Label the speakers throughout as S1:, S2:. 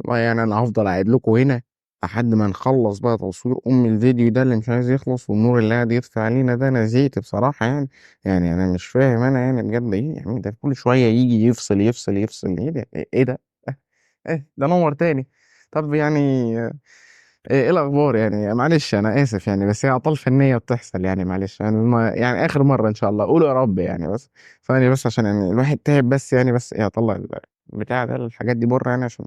S1: والله يعني انا هفضل قاعد لكم هنا لحد ما نخلص بقى تصوير ام الفيديو ده اللي مش عايز يخلص، والنور اللي قاعد يطفي علينا ده. انا زهقت بصراحة يعني، يعني انا مش فاهم انا يعني بجد ايه يعني ده، كل شوية يجي يفصل يفصل يفصل. ايه ده ايه ده ايه ده نور تاني. طب يعني ايه الاخبار يعني؟ معلش انا اسف يعني، بس هي اعطال فنية بتحصل يعني، معلش يعني، ما يعني اخر مرة ان شاء الله، قولوا يا رب يعني، بس ثانية بس عشان يعني الواحد تعب بس يعني، بس ايه اطلع البتاع ده الحاجات دي بره يعني عشان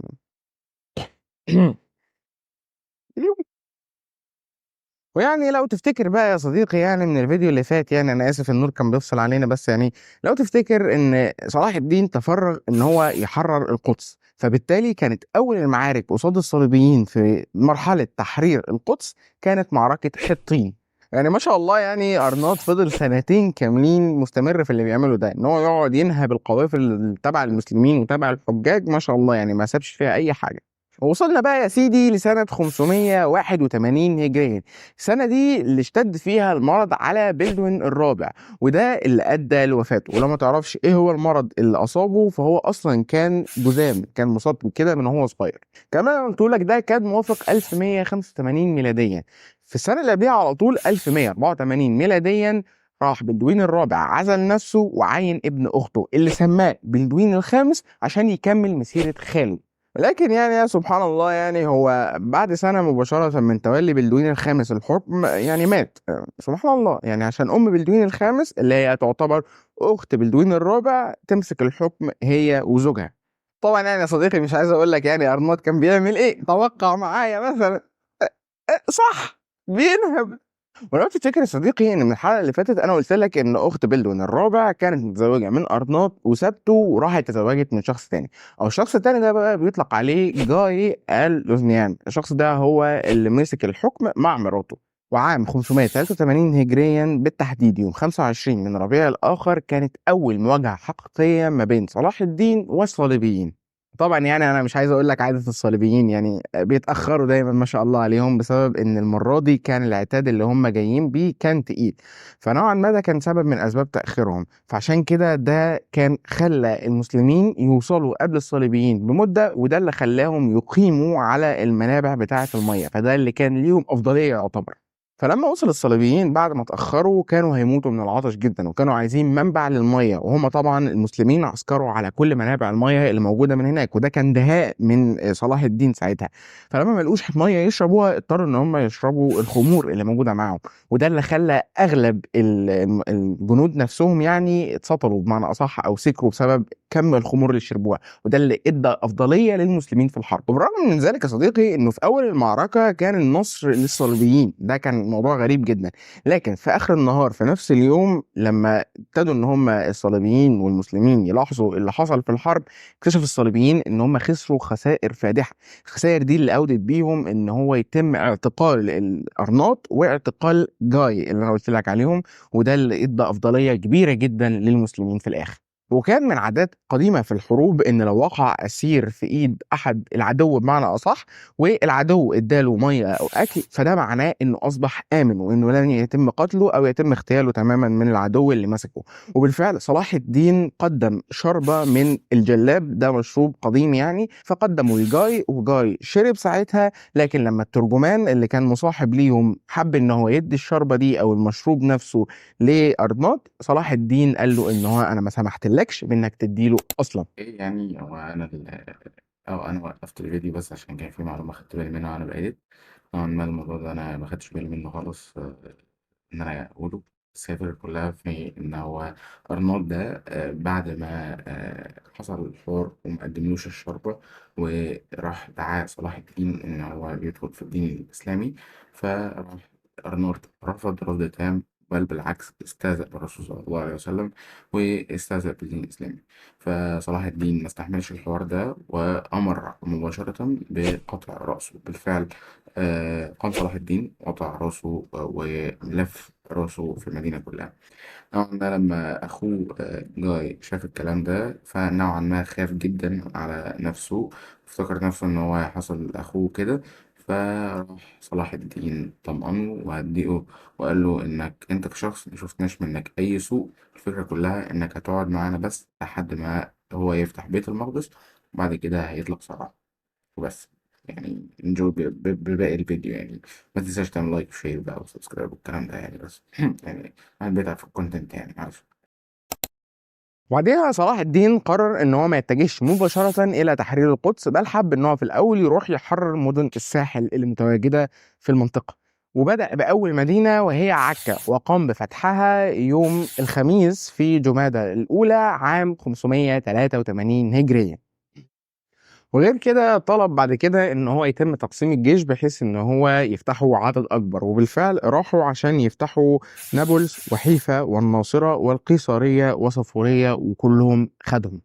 S1: ويعني لو تفتكر بقى يا صديقي يعني من الفيديو اللي فات، يعني انا اسف النور كان بيفصل علينا، بس يعني لو تفتكر ان صلاح الدين تفرغ ان هو يحرر القدس، فبالتالي كانت اول المعارك قصاد الصليبيين في مرحلة تحرير القدس كانت معركة حطين. يعني ما شاء الله يعني ارناط فضل سنتين كاملين مستمر في اللي بيعمله ده، ان هو يقعد ينهب القوافل تبع المسلمين وتبع الحجاج، ما شاء الله يعني ما سابش فيها اي حاجة. وصلنا بقى يا سيدي لسنة 581 هجريا، السنة دي اللي اشتد فيها المرض على بلدوين الرابع، وده اللي أدى لوفاته. ولو ما تعرفش إيه هو المرض اللي أصابه، فهو أصلا كان جذام، كان مصاب بكده من هو صغير. كمان قلت لك ده كان موافق 1185 ميلاديا. في السنة اللي قبلها على طول 1184 ميلاديا راح بلدوين الرابع عزل نفسه وعين ابن أخته اللي سماه بلدوين الخامس عشان يكمل مسيرة خاله. ولكن يعني يا سبحان الله، يعني هو بعد سنة مباشرة من تولي بلدوين الخامس الحكم يعني مات. سبحان الله، يعني عشان أم بلدوين الخامس اللي هي تعتبر أخت بلدوين الرابع تمسك الحكم هي وزوجها. طبعا يعني يا صديقي مش عايز أقول لك يعني أرناط كان بيعمل إيه، توقع معايا مثلا. صح، بينهب. ولو تفتكر يا صديقي ان من الحلقة اللي فاتت انا قلت لك ان اخت بلدوين الرابع كانت متزوجة من ارناط وسابته وراحت تزوجت من شخص تاني، او الشخص التاني ده بقى بيطلق عليه جاي ال لوزنيان. الشخص ده هو اللي مسك الحكم مع مراته. وعام 583 هجريا بالتحديد يوم 25 من ربيع الاخر كانت اول مواجهة حقيقية ما بين صلاح الدين والصليبيين. طبعا يعني انا مش عايز اقول لك عادة الصليبيين يعني بيتاخروا دايما ما شاء الله عليهم، بسبب ان المرة دي كان العتاد اللي هم جايين بيه كان تقيل، فنوعا ما ده كان سبب من اسباب تاخيرهم. فعشان كده ده كان خلى المسلمين يوصلوا قبل الصليبيين بمدة، وده اللي خلاهم يقيموا على المنابع بتاعه المية، فده اللي كان ليهم افضلية يعتبر. فلما وصل الصليبيين بعد ما اتأخروا كانوا هيموتوا من العطش جدا، وكانوا عايزين منبع للمية، وهم طبعا المسلمين عسكروا على كل منابع المية اللي موجودة من هناك، وده كان دهاء من صلاح الدين ساعتها. فلما ما لقوش مية يشربوها اضطروا ان هم يشربوا الخمور اللي موجودة معاهم، وده اللي خلى اغلب الجنود نفسهم يعني اتسطلوا بمعنى اصح او سكروا بسبب كم الخمور اللي شربوها، وده اللي ادى افضلية للمسلمين في الحرب. وبالرغم من ذلك يا صديقي انه في اول المعركة كان النصر للصليبيين، ده كان موضوع غريب جدا، لكن في اخر النهار في نفس اليوم لما ابتدوا ان هم الصليبيين والمسلمين يلاحظوا اللي حصل في الحرب، اكتشف الصليبيين ان هم خسروا خسائر فادحة. الخسائر دي اللي اودت بيهم ان هو يتم اعتقال الارناط واعتقال جاي اللي انا قلت لك عليهم، وده اللي ادى افضلية كبيرة جدا للمسلمين في الاخر. وكان من عادات قديمة في الحروب إن لو وقع أسير في إيد أحد العدو بمعنى أصح، والعدو اداله مية أو أكل، فده معناه إنه أصبح آمن وإنه لن يتم قتله أو يتم اغتياله تماما من العدو اللي مسكه. وبالفعل صلاح الدين قدم شربة من الجلاب، ده مشروب قديم يعني، فقدمه لجاي وجاي شرب ساعتها. لكن لما الترجمان اللي كان مصاحب ليهم حب إن هو يدي الشربة دي أو المشروب نفسه لأرناط، صلاح الدين قال له إن هو أنا ما سمحتلكش بانك تديله اصلا.
S2: ايه يعني هو انا او انا وقفت الفيديو بس عشان كان في معلومة خدت بالي منها وانا بعيد. نوعا ما الموضوع ده انا ما خدتش بالي منه خالص، ان انا اقوله. بس هي الفكرة كلها في ان هو ارناط ده، بعد ما حصل الحوار وما قدملوش الشربة، وراح دعا صلاح الدين ان هو يدخل في الدين الاسلامي، فراح ارناط رفض رفض تام، بل بالعكس استهزأ بالرسول صلى الله عليه وسلم واستهزأ بالدين الإسلامي. فصلاح الدين ما استحملش الحوار ده وأمر مباشرة بقطع رأسه بالفعل. قام صلاح الدين وقطع رأسه، ولف رأسه في المدينة كلها. نوعا ما لما أخوه جاي شاف الكلام ده، فنوعا ما خاف جدا على نفسه، افتكر نفسه إن هو حصل لأخوه كده. فراح صلاح الدين طمأنه وهدئه وقال له إنك أنت كشخص مشوفناش منك أي سوء، الفكرة كلها إنك هتقعد معانا بس لحد ما هو يفتح بيت المقدس، وبعد كده هيطلق سراحه. وبس. يعني enjoy بباقي الفيديو يعني. ما تنساش تعمل like و share بقى و subscribe والكلام ده يعني، بس يعني انا بتعب في ال content يعني، معلش.
S1: وبعديها صلاح الدين قرر ان هو ما يتجهش مباشرة الى تحرير القدس، بل حب ان هو في الاول يروح يحرر مدن الساحل اللي متواجدة في المنطقة. وبدأ بأول مدينة وهي عكا، وقام بفتحها يوم الخميس في جمادى الأولى عام 583 هجرية. وغير كده طلب بعد كده ان هو يتم تقسيم الجيش بحيث ان هو يفتحوا عدد اكبر، وبالفعل راحوا عشان يفتحوا نابلس وحيفا والناصرة والقيصرية وصفورية، وكلهم خدهم.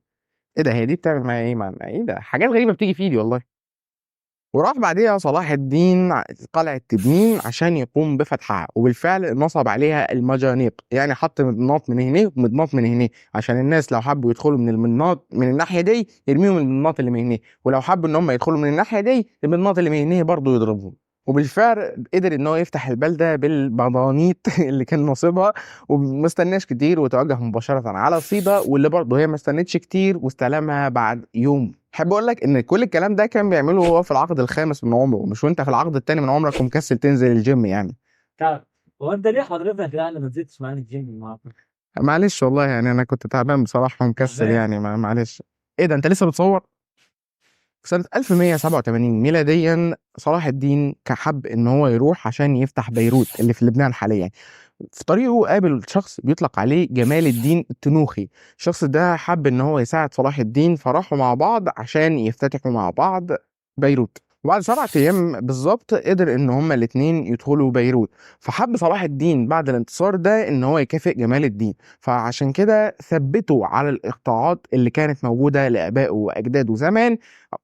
S1: ايه ده، هي دي بتعمل معايا ايه؟ مع ايه ده؟ حاجات غريبة بتيجي في ايدي والله. وراح بعديها صلاح الدين قلعة تبنين عشان يقوم بفتحها، وبالفعل نصب عليها المجانيق، يعني حط مضناط من هنا ومضناط من هنا عشان الناس لو حبوا يدخلوا من المضناط من الناحية دي يرميهم المضناط اللي من هنا، ولو حبوا ان هم يدخلوا من الناحية دي المضناط اللي من هنا برضه يضربهم. وبالفعل قدر ان هو يفتح البلدة بالمضانيط اللي كان ناصبها، وما استناش كتير وتوجه مباشرة على صيدا، واللي برضه هي ما استنتش كتير واستلمها بعد يوم. احب اقول لك ان كل الكلام ده كان بيعمله وهو في العقد الخامس من عمره، مش وانت في العقد الثاني من عمرك ومكسل تنزل الجيم يعني.
S3: طب هو انت ليه حضرتك يعني ما نزلتش معانا الجيم النهارده؟
S1: معلش والله يعني انا كنت تعبان بصراحة ومكسل
S3: تعبان؟
S1: يعني، معلش. ايه ده، انت لسه بتصور؟ في سنة 1187 ميلاديا صلاح الدين كحب ان هو يروح عشان يفتح بيروت اللي في لبنان حاليا. في طريقه قابل شخص بيطلق عليه جمال الدين التنوخي. الشخص ده حب ان هو يساعد صلاح الدين، فراحوا مع بعض عشان يفتتحوا مع بعض بيروت. وبعد 7 ايام بالظبط قدر ان هما الاتنين يدخلوا بيروت. فحب صلاح الدين بعد الانتصار ده ان هو يكافئ جمال الدين، فعشان كده ثبته على الاقطاعات اللي كانت موجودة لابائه واجداده زمان،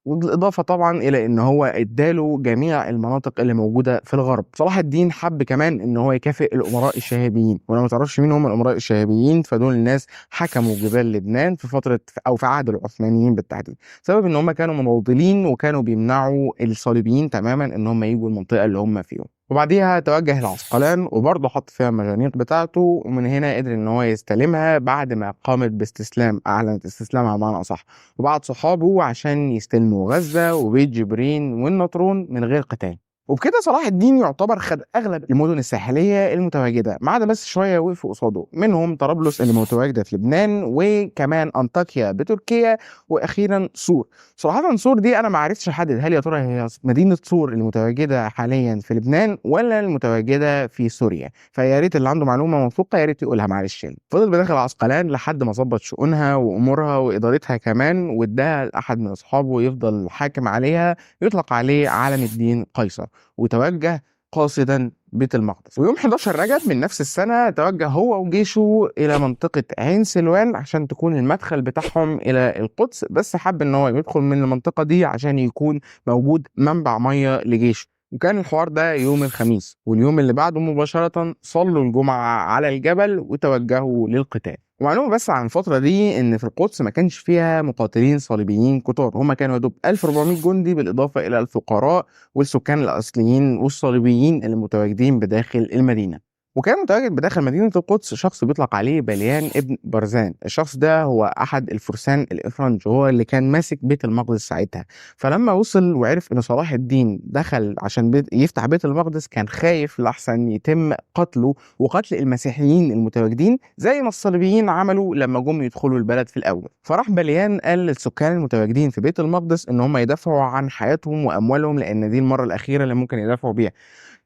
S1: وبالاضافة طبعا الى ان هو اداله جميع المناطق اللي موجودة في الغرب. صلاح الدين حب كمان ان هو يكافئ الامراء الشهابيين، ولو ما تعرفش مين هم الامراء الشهابيين فدول الناس حكموا جبال لبنان في فترة او في عهد العثمانيين بالتحديد، سبب ان هم كانوا مناضلين وكانوا بيمنعوا الصليبيين تماما ان هم يجوا المنطقة اللي هم فيهم. وبعديها توجه لعسقلان وبرضه حط فيها المجانيق بتاعته، ومن هنا قدر ان هو يستلمها بعد ما قامت باستسلام، اعلنت استسلامها بمعنى اصح، وبعت صحابه عشان يستلموا غزة وبيت جبرين والنطرون من غير قتال. وبكده صلاح الدين يعتبر خد اغلب المدن الساحلية المتواجدة، ما عدا بس شوية وقفوا قصاده، منهم طرابلس اللي متواجدة في لبنان، وكمان انطاكيا بتركيا، واخيرا صور. صراحة صور دي انا ما عرفتش احدد هل يا ترى هي مدينة صور المتواجدة حاليا في لبنان ولا المتواجدة في سوريا، فيا ريت اللي عنده معلومة موثوقة يا ريت يقولها معلش. فضل بداخل عسقلان لحد ما ظبط شؤونها وامورها وادارتها كمان، واداها لاحد من اصحابه يفضل حاكم عليها يطلق عليه علم الدين قيصر، وتوجه قاصدا بيت المقدس. ويوم 11 رجب من نفس السنة توجه هو وجيشه إلى منطقة عين سلوان عشان تكون المدخل بتاعهم إلى القدس، بس حب إن هو يدخل من المنطقة دي عشان يكون موجود منبع مية لجيشه. وكان الحوار ده يوم الخميس، واليوم اللي بعده مباشرة صلوا الجمعة على الجبل وتوجهوا للقتال. ومعلومة بس عن الفترة دي إن في القدس ما كانش فيها مقاتلين صليبيين كتار، هما كانوا يا دوب 1400 جندي بالإضافة إلى الفقراء والسكان الأصليين والصليبيين اللي متواجدين بداخل المدينة. وكان متواجد بداخل مدينة القدس شخص بيطلق عليه بليان ابن برزان. الشخص ده هو أحد الفرسان الإفرنج، وهو اللي كان ماسك بيت المقدس ساعتها. فلما وصل وعرف إن صلاح الدين دخل عشان يفتح بيت المقدس كان خايف لحسن يتم قتله وقتل المسيحيين المتواجدين زي ما الصليبيين عملوا لما جم يدخلوا البلد في الأول. فراح بليان قال للسكان المتواجدين في بيت المقدس إن هم يدافعوا عن حياتهم وأموالهم، لأن دي المرة الأخيرة اللي ممكن يدافعوا بيها.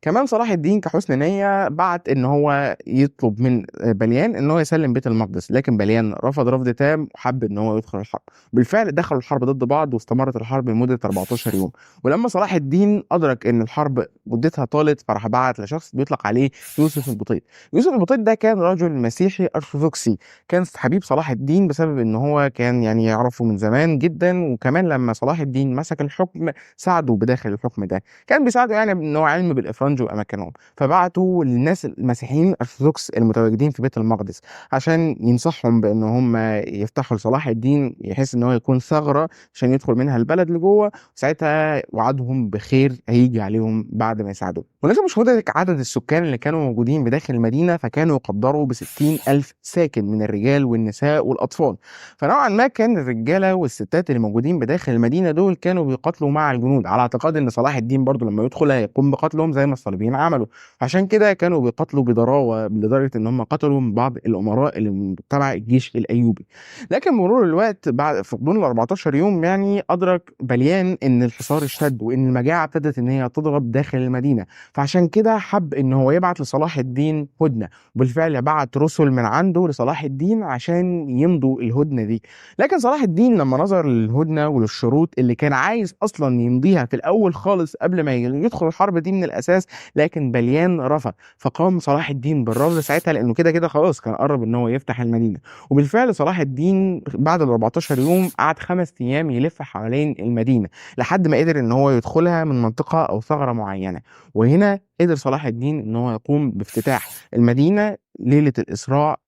S1: كمان صلاح الدين كحسن نية بعت إن هو يطلب من بليان إن هو يسلم بيت المقدس، لكن بليان رفض رفض تام وحب إن هو يدخل الحرب. بالفعل دخلوا الحرب ضد بعض واستمرت الحرب لمدة 14 يوم. ولما صلاح الدين أدرك إن الحرب مدتها طالت فراح بعت لشخص بيطلق عليه يوسف البطيط. يوسف البطيط ده كان رجل مسيحي أرثوذكسي، كان حبيب صلاح الدين بسبب إن هو كان يعني يعرفه من زمان جدا، وكمان لما صلاح الدين مسك الحكم ساعده بداخل الحكم ده، كان بيساعده يعني إن هو علم بالإفرنج الافرنج واماكنهم. فبعتوا للناس المسيحيين الارثوذكس المتواجدين في بيت المقدس عشان ينصحهم بان هم يفتحوا لصلاح الدين، يحس ان هو يكون ثغره عشان يدخل منها البلد لجوه. ساعتها وعدهم بخير هيجي عليهم بعد ما يساعدوه. ولكن مش مدرك عدد السكان اللي كانوا موجودين بداخل المدينة، فكانوا يقدروا ب60,000 ساكن من الرجال والنساء والأطفال. فنوعا ما كان الرجالة والستات اللي موجودين بداخل المدينة دول كانوا بيقاتلوا مع الجنود، على اعتقاد ان صلاح الدين برضو لما يدخل هيقوم بقتلهم زي ما الصليبيين عملوا. عشان كده كانوا بيقاتلوا بضراوة، لدرجة ان هم قتلوا من بعض الأمراء اللي تبع الجيش الأيوبي. لكن مرور الوقت بعد في غضون ال 14 يوم يعني أدرك بليان ان الحصار اشتد وان المجاعة ابتدت ان هي تضرب داخل المدينة، فعشان كده حب ان هو يبعت لصلاح الدين هدنة. وبالفعل بعت رسل من عنده لصلاح الدين عشان يمضوا الهدنة دي. لكن صلاح الدين لما نظر للهدنة وللشروط اللي كان عايز اصلا يمضيها في الاول خالص قبل ما يدخل الحرب دي من الاساس، لكن بليان رفض. فقام صلاح الدين بالرفض ساعتها، لانه كده كده خلاص كان قرب ان هو يفتح المدينة. وبالفعل صلاح الدين بعد ال 14 يوم قعد 5 ايام يلف حوالين المدينة لحد ما قدر ان هو يدخلها من منطقة او ثغرة معينة. وهنا قدر صلاح الدين ان هو يقوم بافتتاح المدينة ليلة الإسراء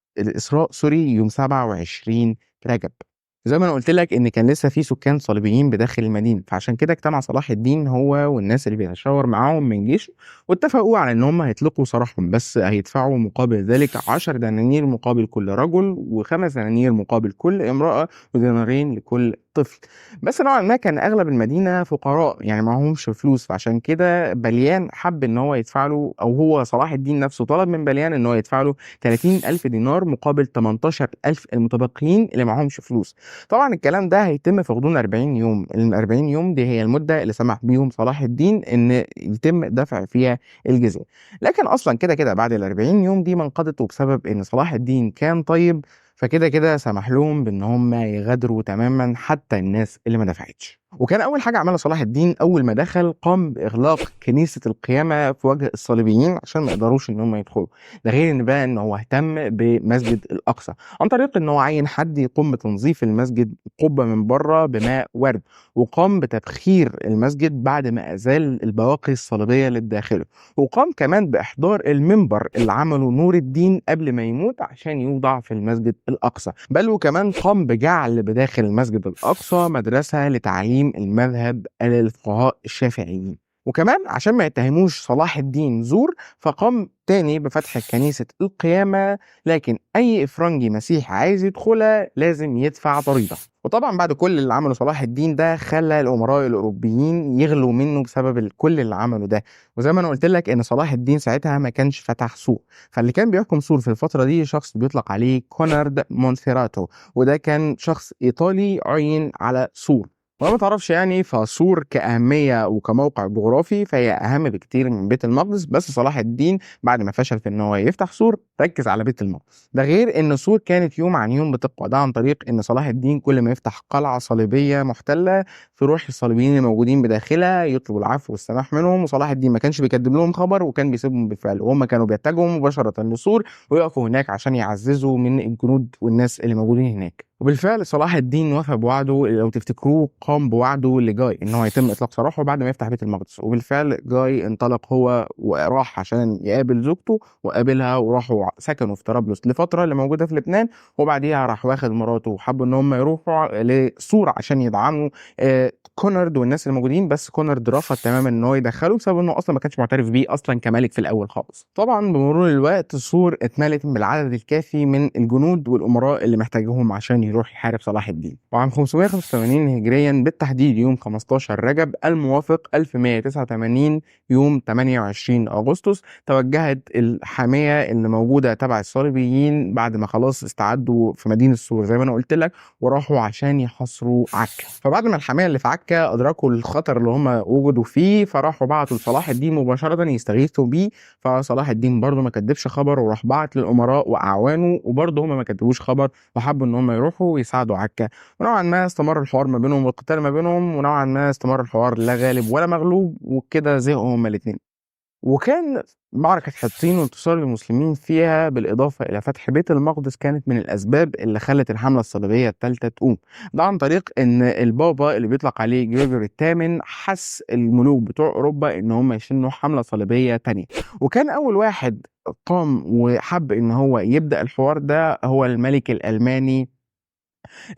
S1: سوري يوم 27 رجب. زي ما انا قلت لك ان كان لسه في سكان صليبيين بداخل المدينة، فعشان كده اجتمع صلاح الدين هو والناس اللي بيتشاور معاهم من جيشه، واتفقوا على ان هم هيطلقوا سراحهم، بس هيدفعوا مقابل ذلك 10 دنانير مقابل كل رجل، و5 دنانير مقابل كل امرأة، ودينارين لكل طفل. بس نوعا ما كان اغلب المدينة فقراء، يعني معهمش فلوس، فعشان كده بليان حب ان هو يدفع له، او هو صلاح الدين نفسه طلب من بليان ان هو يدفع له 30,000 دينار مقابل 18,000 المتبقيين اللي معهمش فلوس. طبعا الكلام ده هيتم في غضون 40 يوم. ال 40 يوم دي هي المدة اللي سمح بيهم صلاح الدين ان يتم دفع فيها الجزية. لكن اصلا كده كده بعد ال 40 يوم دي ما انقضت، وبسبب ان صلاح الدين كان طيب، فكده كده سمح لهم بان هم يغادروا تماما حتى الناس اللي ما دفعتش. وكان اول حاجة عملها صلاح الدين اول ما دخل، قام باغلاق كنيسة القيامة في وجه الصليبيين عشان ما يقدروش ان هم يدخلوا. ده غير ان بقى ان هو اهتم بمسجد الاقصى عن طريق ان هو عين حد يقوم بتنظيف المسجد قبه من بره بماء ورد، وقام بتبخير المسجد بعد ما ازال البواقي الصليبية اللي بداخله، وقام كمان باحضار المنبر اللي عمله نور الدين قبل ما يموت عشان يوضع في المسجد الاقصى. بل وكمان قام بجعل بداخل المسجد الاقصى مدرسه لتعليم المذهب الفقهاء الشافعيين. وكمان عشان ما يتهموش صلاح الدين زور، فقام تاني بفتح كنيسة القيامة، لكن أي إفرنجي مسيحي عايز يدخلها لازم يدفع ضريبة. وطبعا بعد كل اللي عمله صلاح الدين ده خلى الأمراء الأوروبيين يغلوا منه بسبب كل اللي عمله ده. وزي ما أنا قلت لك إن صلاح الدين ساعتها ما كانش فتح سور، فاللي كان بيحكم سور في الفترة دي شخص بيطلق عليه كونارد مونفيراتو، وده كان شخص إيطالي عين على سور. وما تعرفش يعني فسور كأهمية وكموقع جغرافي فهي أهم بكتير من بيت المقدس، بس صلاح الدين بعد ما فشل في إن هو يفتح سور ركز على بيت المقدس. ده غير إن سور كانت يوم عن يوم بتقوى، ده عن طريق إن صلاح الدين كل ما يفتح قلعة صليبية محتلة تروح الصليبيين اللي موجودين بداخلها يطلبوا العفو والسماح منهم، وصلاح الدين ما كانش بيكدب لهم خبر وكان بيسيبهم بالفعل، وهم كانوا بيتجهوا مباشرة لسور ويقفوا هناك عشان يعززوا من الجنود والناس اللي موجودين هناك. وبالفعل صلاح الدين وفى بوعده، لو تفتكروه قام بوعده لجاي ان هو يتم اطلاق سراحه بعد ما يفتح بيت المقدس. وبالفعل جاي انطلق هو وراح عشان يقابل زوجته، وقابلها وراحوا سكنوا في طرابلس لفترة اللي موجودة في لبنان، وبعديها راح واخد مراته وحبوا ان هم يروحوا لسور عشان يدعموا كونارد والناس اللي موجودين، بس كونارد رفض تماما ان هو يدخله بسبب انه اصلا ما كانش معترف بيه اصلا كملك في الاول خالص. طبعا بمرور الوقت سور اتملت بالعدد الكافي من الجنود والامراء اللي محتاجهم عشان يروح يحارب صلاح الدين. وعام 585 هجريا بالتحديد يوم 15 رجب الموافق 1189 يوم 28 اغسطس، توجهت الحامية اللي موجودة تبع الصليبيين بعد ما خلاص استعدوا في مدينة سور زي ما انا قلت لك، وراحوا عشان يحاصروا عكا. فبعد ما الحامية اللي في عكا ادركوا الخطر اللي هم وجدوا فيه، فراحوا بعتوا لصلاح الدين مباشرة يستغيثوا بيه. فصلاح الدين برضه ما كدبش خبر وراح بعت للامراء واعوانه، وبرضه هم ما كدبوش خبر وحبوا ان هم يروحوا ويساعدوا عكا. ونوعا ما استمر الحوار ما بينهم والقتال ما بينهم، ونوعا ما استمر الحوار لا غالب ولا مغلوب، وكده زهقوا هما الاثنين. وكان معركة حطين وانتصار المسلمين فيها بالإضافة إلى فتح بيت المقدس كانت من الأسباب اللي خلت الحملة الصليبية الثالثة تقوم. ده عن طريق إن البابا اللي بيطلق عليه جريجوري الثامن حس الملوك بتوع أوروبا إن هم يشنوا حملة صليبية تانية، وكان أول واحد قام وحب إن هو يبدأ الحوار ده هو الملك الألماني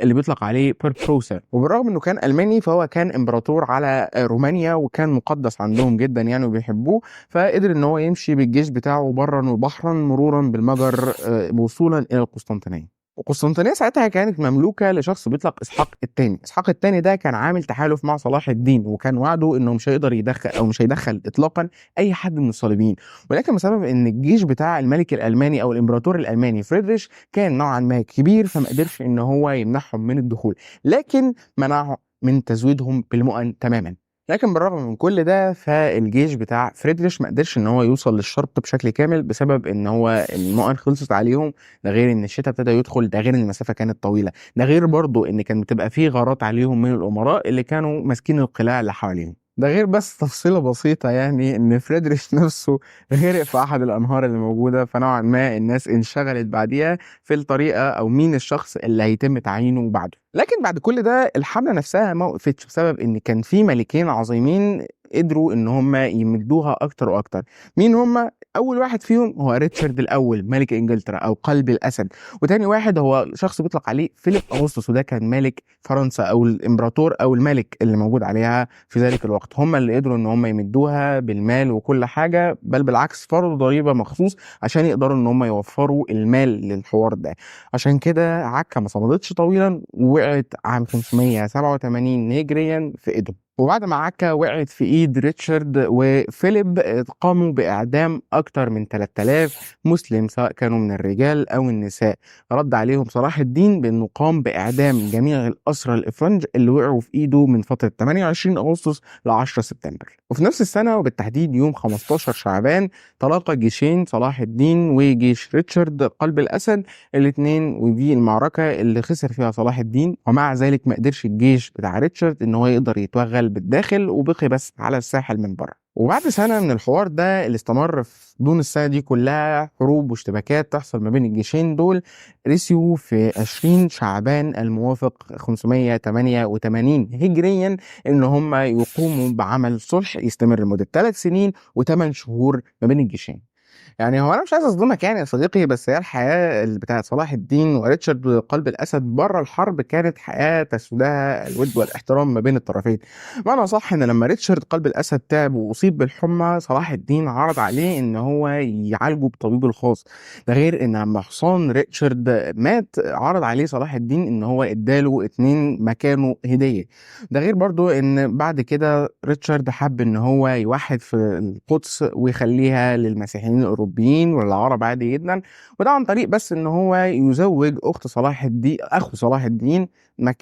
S1: اللي بيطلق عليه باربروسا. وبالرغم انه كان الماني فهو كان امبراطور على رومانيا وكان مقدس عندهم جدا يعني وبيحبوه، فقدر ان هو يمشي بالجيش بتاعه برا وبحرا مرورا بالمجر وصولا الى القسطنطينية. القسطنطينية ساعتها كانت مملوكة لشخص بيطلق اسحاق الثاني. اسحاق الثاني ده كان عامل تحالف مع صلاح الدين، وكان وعده انه مش هيقدر يدخل او مش هيدخل اطلاقا اي حد من الصليبيين، ولكن بسبب ان الجيش بتاع الملك الالماني او الامبراطور الالماني فريدريش كان نوعا ما كبير، فما قدرش ان هو يمنعهم من الدخول، لكن منعه من تزويدهم بالمؤن تماما. لكن بالرغم من كل ده فالجيش بتاع فريدريش ما قدرش ان هو يوصل للشرق بشكل كامل بسبب ان هو المؤن خلصت عليهم، ده غير ان الشتاء ابتدى يدخل، ده غير ان المسافة كانت طويلة، ده غير برضو ان كان بتبقى فيه غارات عليهم من الامراء اللي كانوا ماسكين القلاع اللي حواليهم. ده غير بس تفصيلة بسيطة يعني إن فريدريش نفسه غرق في أحد الأنهار اللي موجودة، فنوعا ما الناس انشغلت بعديها في الطريقة أو مين الشخص اللي هيتم تعيينه بعده. لكن بعد كل ده الحملة نفسها ما وقفتش، بسبب إن كان في ملكين عظيمين قدروا إن هم يمدوها أكتر وأكتر. مين هم؟ أول واحد فيهم هو ريتشارد الأول ملك إنجلترا أو قلب الأسد، وتاني واحد هو شخص بيطلق عليه فيليب أغسطس، وده كان ملك فرنسا أو الإمبراطور أو الملك اللي موجود عليها في ذلك الوقت. هم اللي قدروا إن هم يمدوها بالمال وكل حاجة، بل بالعكس فرضوا ضريبة مخصوص عشان يقدروا إن هم يوفروا المال للحوار ده. عشان كده عكا ما صمدتش طويلا ووقعت عام 587 هجريا في إيدهم. وبعد ما عكا وقعت في ايد ريتشارد وفيليب قاموا باعدام اكتر من 3000 مسلم سواء كانوا من الرجال او النساء. رد عليهم صلاح الدين بانه قام باعدام جميع الاسرى الافرنج اللي وقعوا في ايده من فترة 28 اغسطس ل 10 سبتمبر. وفي نفس السنة وبالتحديد يوم 15 شعبان تلاقى جيشين صلاح الدين وجيش ريتشارد قلب الاسد الاثنين، ودي المعركة اللي خسر فيها صلاح الدين، ومع ذلك ما قدرش الجيش بتاع ريتشارد ان هو يقدر يتوغل بالداخل وبقي بس على الساحل من بره. وبعد سنة من الحوار ده اللي استمر في دون السنة دي كلها حروب واشتباكات تحصل ما بين الجيشين دول، رسيوا في 20 شعبان الموافق 588 هجريا ان هم يقوموا بعمل صلح يستمر لمدة 3 سنين و8 شهور ما بين الجيشين. يعني هو انا مش عايز اصدمك يعني يا صديقي، بس هي الحياة اللي بتاعت صلاح الدين وريتشارد قلب الاسد بره الحرب كانت حياة تسودها الود والاحترام ما بين الطرفين. معنى صح ان لما ريتشارد قلب الاسد تعب واصيب بالحمى، صلاح الدين عرض عليه ان هو يعالجه بطبيبه الخاص. ده غير ان لما حصان ريتشارد مات عرض عليه صلاح الدين ان هو اداله 2 مكانه هديه. ده غير برضو ان بعد كده ريتشارد حب ان هو يوحد في القدس ويخليها للمسيحيين الاوروبيين والعرب عادي جدا، وده عن طريق بس ان هو يزوج اخت صلاح الدين، اخو صلاح الدين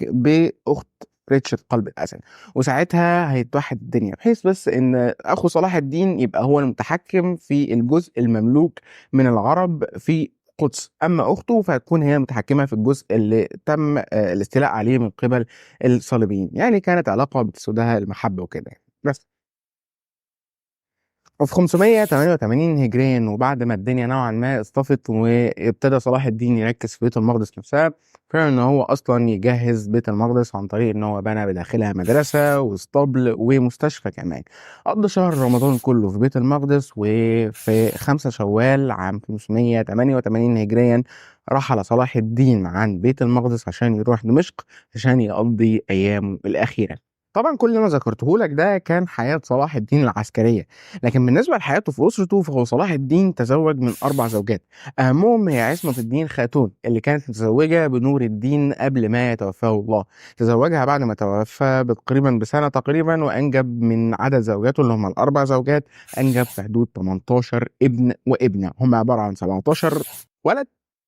S1: باخت ريتشارد قلب الاسد، وساعتها هيتوحد الدنيا، بحيث بس ان اخو صلاح الدين يبقى هو المتحكم في الجزء المملوك من العرب في القدس، اما اخته فهتكون هي المتحكمه في الجزء اللي تم الاستيلاء عليه من قبل الصليبيين. يعني كانت علاقة بتسودها المحبة وكده بس. وفي 588 هجريا وبعد ما الدنيا نوعا ما اصطفت وابتدى صلاح الدين يركز في بيت المقدس نفسها، فعلا ان هو اصلا يجهز بيت المقدس عن طريق ان هو بنى بداخلها مدرسه واسطبل ومستشفى كمان. قضى شهر رمضان كله في بيت المقدس، وفي 5 شوال عام 588 هجريا رحل صلاح الدين عن بيت المقدس عشان يروح دمشق عشان يقضي ايامه الاخيرة. طبعا كل ما ذكرته لك ده كان حياة صلاح الدين العسكرية، لكن بالنسبة لحياته في أسرته فهو صلاح الدين تزوج من 4 زوجات، أهمهم هي عصمة الدين خاتون اللي كانت متزوجة بنور الدين قبل ما يتوفاه الله. تزوجها بعد ما توفى تقريبا بسنة تقريبا، وأنجب من عدد زوجاته اللي هم ال4 زوجات أنجب في حدود 18 ابن وابنة، هم عبارة عن 17 ولد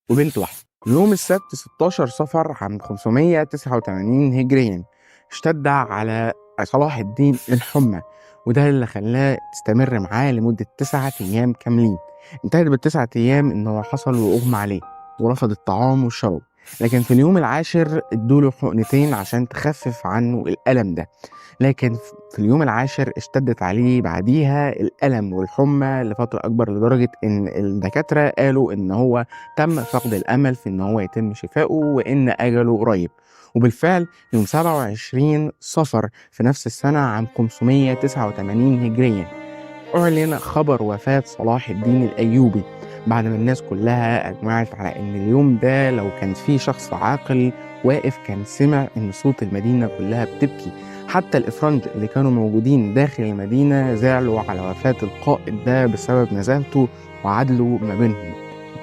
S1: وبنت واحدة. يوم السبت 16 صفر عام 589 هجريا اشتد على صلاح الدين الحمى، وده اللي خلاه تستمر معاه لمدة 9 أيام كاملين. انتهت بال9 أيام إن هو حصل وأغمى عليه ورفض الطعام والشراب. لكن في اليوم العاشر ادوله حقنتين عشان تخفف عنه الألم ده. لكن في اليوم العاشر اشتدت عليه بعديها الألم والحمى لفترة أكبر، لدرجة إن الدكاترة قالوا إن هو تم فقد الأمل في إن هو يتم شفائه وإن أجله قريب. وبالفعل يوم 27 صفر في نفس السنة عام 589 هجريا أعلن خبر وفاة صلاح الدين الأيوبي، بعد ما الناس كلها أجمعت على إن اليوم ده لو كان في شخص عاقل واقف كان سمع إن صوت المدينة كلها بتبكي. حتى الإفرنج اللي كانوا موجودين داخل المدينة زعلوا على وفاة القائد ده بسبب نزاهته وعدله ما بينهم.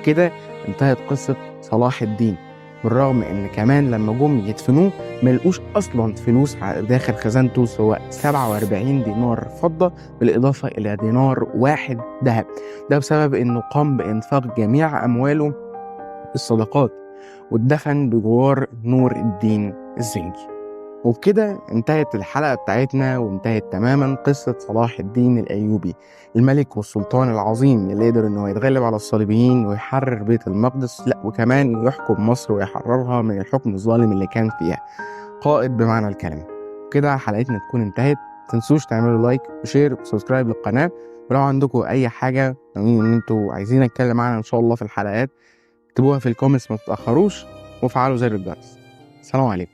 S1: وكده انتهت قصة صلاح الدين، بالرغم إن كمان لما جم يدفنوه ما لقوش أصلا فلوس داخل خزانته سواء 47 دينار فضة بالإضافة إلى دينار واحد ذهب. ده بسبب إنه قام بإنفاق جميع أمواله الصدقات، واتدفن بجوار نور الدين الزنجي. وبكده انتهت الحلقة بتاعتنا، وانتهت تماما قصة صلاح الدين الأيوبي، الملك والسلطان العظيم اللي قدر إنه يتغلب على الصليبيين ويحرر بيت المقدس، لا وكمان يحكم مصر ويحررها من الحكم الظالم اللي كان فيها. قائد بمعنى الكلمة. كده حلقتنا تكون انتهت. متنسوش تعملوا like و share و subscribe للقناة، ولو عندكم أي حاجة إن انتوا عايزين نتكلم عنها إن شاء الله في الحلقات اكتبوها في ال comments، ما تتأخروش، وفعلوا زر الجرس. سلام عليكم.